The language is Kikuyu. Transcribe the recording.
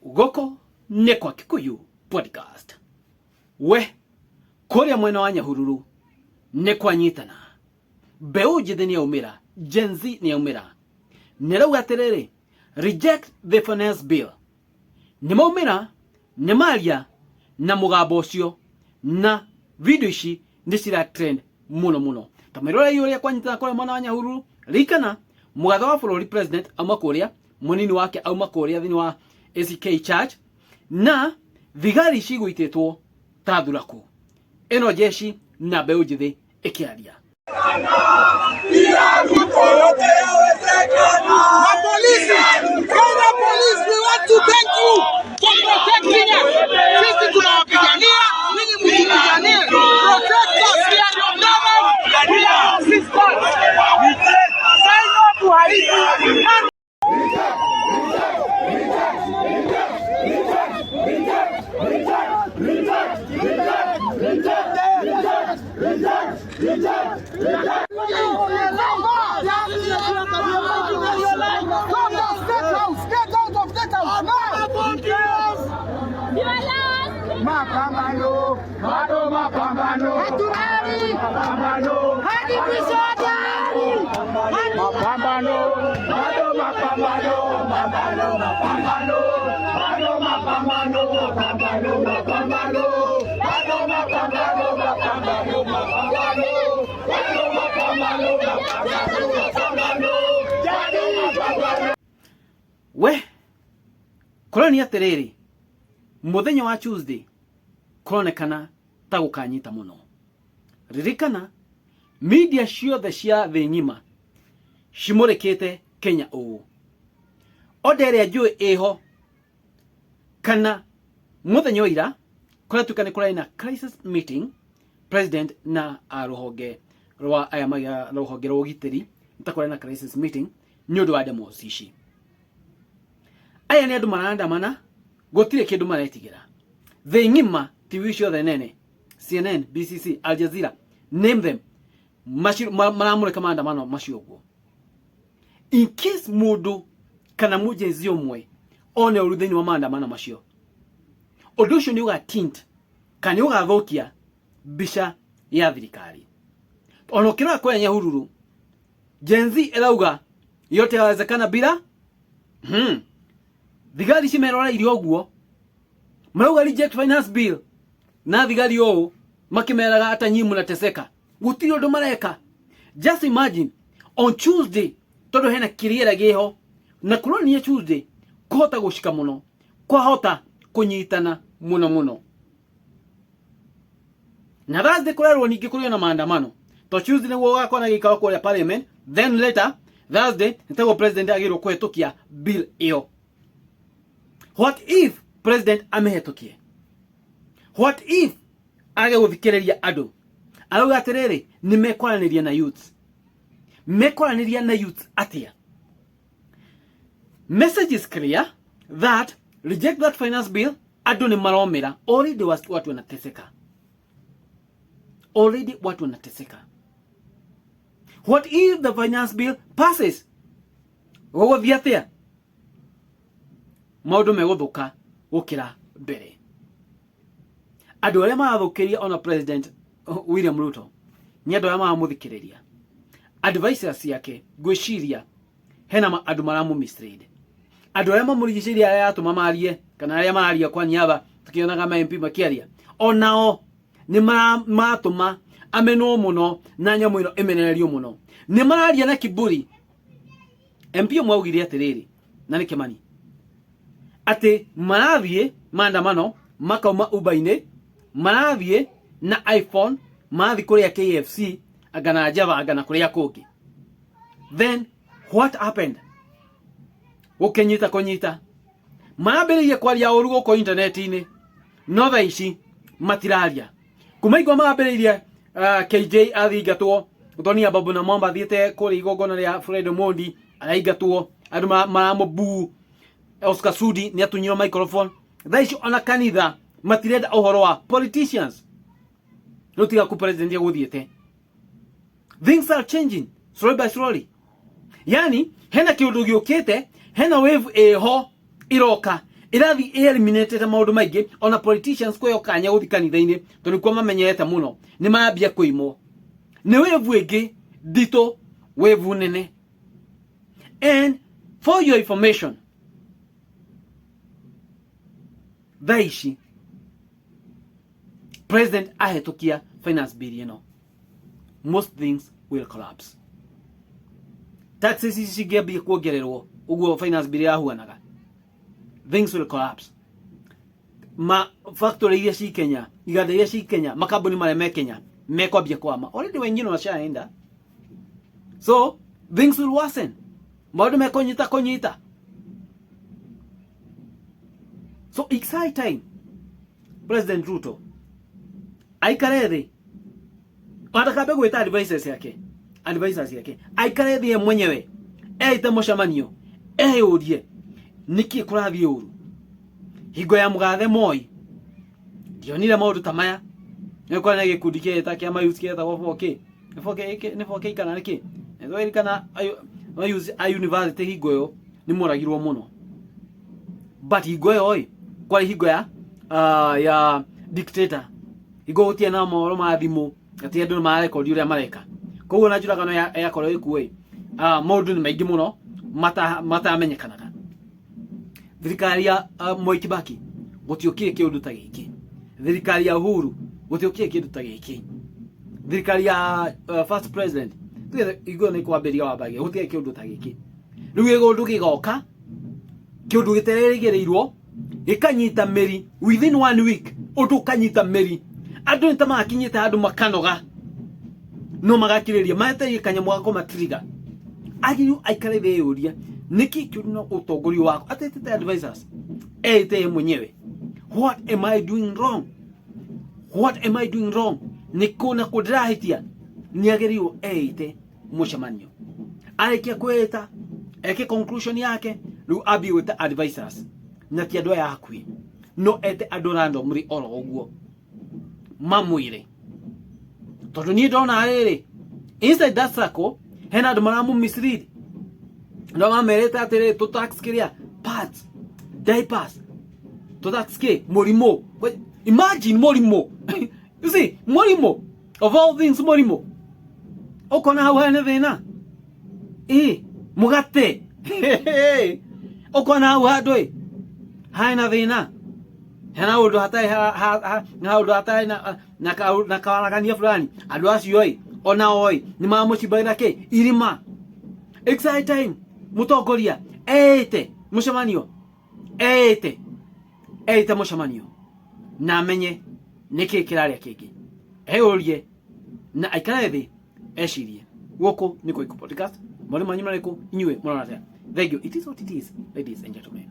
Gũkũ nĩ kwa Kikuyu Podcast. We kũrĩa mwena wa Nyahururu nĩ kwanyitana. Mbeũ njĩthĩ nĩ yaumĩra, Gen Z nĩ yaumĩra. Nĩ rauga atĩrĩrĩ, reject the finance bill. Nĩ maumĩra, nĩ maria na mũgambo ũcio na video ici nĩ cira trend mũno mũno. Ta mwĩrorei ũrĩa kwanyitana kũrĩa mwena wa Nyahururu, ririkana mũgathe wa bũrũri president auma kũrĩa munini wake auma kũrĩa thĩinĩ wa ACK Church na thigari cigũitĩtwo ta thuraku ĩno jeshi na mbeũ njĩthĩ ĩkĩaria. Mapolisi, Kenya police, we want to thank you for protecting us. Sisi tunawapigania, ninyi mtupiganie. Protect us, we are your brothers, we are your sisters. Say no to Haiti. Mapambano, bado mapambano, Hatulali mapambano, hadi mwisho wa dahari. mapambano, bado mapambano, mapambano, mapambano, bado mapambano, mapambano, mapambano, bado mapambano, mapambano, mapambano, bado mapambano, mapambano, mapambano, bado mapambano. We kũronania atĩrĩrĩ, mũthenya wa Tuesday kũronekana ta gũkanyita mũno. Ririkana media ciothe cia thĩ ng'ima cimũrĩkĩte Kenya ũũ. Order ĩrĩa njũĩ ĩho kana mũthenya wa ira kũratuĩka nĩ kũrarĩ na crisis meeting president na a rũhonge rwa aya magĩa rũhonge rwa ũgitĩri nĩ ta kũrarĩ na crisis meeting nĩ ũndũ wa demos ici. Aya nĩ andũ marandamana gũtirĩ kĩndũ maretigĩra. Thĩ ng'ima TV ciothe nene CNN, BCC, Al Jazeera, name them, maramũrĩka maandamano macio ũguo. In case mũndũ kana mũjenzi ũmwe one ũru thĩinĩ wa maandamano macio, ũndũ ũcio nĩ ũga tint kana nĩ ũgathũkia mbica ya thirikari. Ona ũkĩrora kũrĩa Nyahururu, Gen Z ĩrauga yote yawezekana bila thigari cimeroreirie ũguo marauga reject finance bill na thigari ũũ makĩmeraga ata nyinyi mnateseka, gũtirĩ ũndũ mareka. Just imagine on Tuesday, tondũ hena kĩrĩera gĩho na kũronania Tuesday kũhota gũcika mũno, kwahota kũnyitana mũno mũno. Na Thursday kũrerwo ningĩ kũrĩ na maandamano to Tuesday nĩguo gũgakorwo na gĩikaro kũrĩa parliament, then later Thursday nĩtaguo president agĩrĩirwo kũhetũkia bill ĩyo. What if president amĩhetũkie? What if age gũthikĩrĩria andũ? Arauga atĩrĩrĩ, nĩ mekwaranĩria na youths. Mekwaranĩria na youths atĩa? Message is clear that reject that finance bill. Andũ nĩ maromĩra already, watu wanateseka already, watu wanateseka. What if the finance bill passes? Gũgũthiĩ atĩa? Maũndũ megũthũka gũkĩra mbere. Andũ arĩa marathũkĩria ona president William Ruto nĩ andũ arĩa maramũthikĩrĩria, advisors ciake. Ngwĩciria hena andũ maramũ mislead, andũ arĩa mamũrigicĩirie, arĩa aratũma marie kana arĩa mararia kwa niaba. Tukionaga ma MP makĩaria, onao nĩ maratũma amenwo mũno na nyamũ ĩno ĩmenererio mũno. Nĩ mararia na kiburi. MP ũmwe augire atĩrĩrĩ, na nĩ Kĩmani, atĩ marathiĩ maandamano makauma Uber-inĩ, marathiĩ na iPhone, marathiĩ kũrĩa KFC anga na Java anga na kũrĩa kũngĩ. Then what happened? Gũkĩnyita kũnyita marambĩrĩirie kwaria ũru gũkũ intaneti-inĩ, no thaa ici matiraria kuma igua marambĩrĩirie. KJ athingatwo, Tonia Babu na Mwamba athiĩte kũrĩa igongona rĩa Fred Omondi araingatwo, andũ maramũbuu. Oscar Sudi nĩ atunyirwo microphone. Thaa ici ona kanitha matirenda ũhoro wa politicians. Rĩu tiga ku president egũthiĩte, things are changing slowly by slowly. Yani hena kĩũndũ gĩũkĩte, hena wave ĩho iroka Ĩrathiĩ ĩeliminatĩte maũndũ maingĩ, ona politicians kwĩyo kanya gũthiĩ kanitha-inĩ tondũ nĩkuo mamenyerete mũno, nĩ mambia kũimwo. Nĩ wave ĩngĩ nditũ, wave nene. And for your information, thaa ici president ahĩtũkia finance bill ĩno, most things will collapse. Taxes ici cingĩambia kuongererwo ũguo finance bill yahuanaga, things will collapse. Ma factory iria ci Kenya, iganda iria ci Kenya, makambuni marĩa me Kenya mekwambia kwama. Already wengine washaenda, so things will worsen. Maũndũ mekũnyita kũnyita. So it's high time President Ruto aikare thĩ, atakambe gwĩta advisors yake, advisors yake, aikare thĩ ye mwenyewe, eite mũcemanio, eyũrie nĩkĩ kũrathiĩ ũru. Hingo ya mũgathe Moi ndionire maũndũ ta maya. Nĩ kwarĩ na gĩkundi kĩeta kĩa mayouth kĩetagwo 4K, nĩ 4K, nĩ 4K kana nĩ kĩ? Nĩ kana mayouth a university hingo ĩyo nĩ moragirwo mũno, but hingo ĩyo ĩ kwarĩ hingo ya ya dictator, hingo gũtirĩ na mohoro ma thimũ, atĩ andũ nĩ marekondi ũrĩa mareka. Koguo na njũragano yakorwo ĩkuo ĩ, maũndũ nĩ maingĩ mũno matamenyekanaga. Thirikari ya Moi Kibaki gũtiokire kĩũndũ ta gĩkĩ, thirikari ya Uhuru gũtiokire kĩndũ ta gĩkĩ, thirikari ya first president tuge igũrũ nĩ kwambĩrĩria wambagia gũtirĩ kĩũndũ ta gĩkĩ. Rĩu gĩũndũ gĩgoka, kĩũndũ gĩterĩgĩrĩirwo gĩkanyita mĩri within one week, ũndũ ũkanyita mĩri. Andũ nĩ ta makinyĩte handũ makanoga, no magakirĩria materie kanyamũ ga kũmatrigger. Agĩrĩirwo aikare thĩ eyũrie nĩkĩ kĩũru na ũtongoria wako, atetete advisors, eĩte ye mwenyewe, what am I doing wrong? What am I doing wrong? Nĩ kũ na kũ ndĩrahĩtia? Nĩ agĩrĩirwo eĩte mũcemanio. Arĩkia kwĩĩta, eke conclusion yake, rĩu ambie gwĩta advisors, na ti andũ aya hakuhĩ, no ete andũ randomly oro ũguo mamwĩre, tondũ niĩ ndona rĩrĩ, inside that circle hena andũ maramũ mislead, no mamerĩte atĩrĩ tũ tax kĩrĩa pads, diapers, tũ tax kĩ mũrimũ. Imagine mũrimũ, you see, mũrimũ of all things, mũrimũ ũkona hau hena thĩna ĩ mũgate, ũkona hau handũ ĩ hena thĩna, hena ũndũ hatarĩ na ũndũ hatarĩ na kawaragania fulani. Andũ acio ĩ onao ĩ nĩ mamũcimbagĩra kĩ irima. It's high time mũtongoria eĩte mũcemanio, eĩte mũcemanio na amenye nĩkĩ kĩrarĩa kĩngĩ, eyũrie na aikare thĩ ecirie. Gũkũ nĩ Koiku Podcast. Maũndũ manyu marĩkũ inyuĩ mũrona atĩa? Thank you. It is what it is, ladies and gentlemen.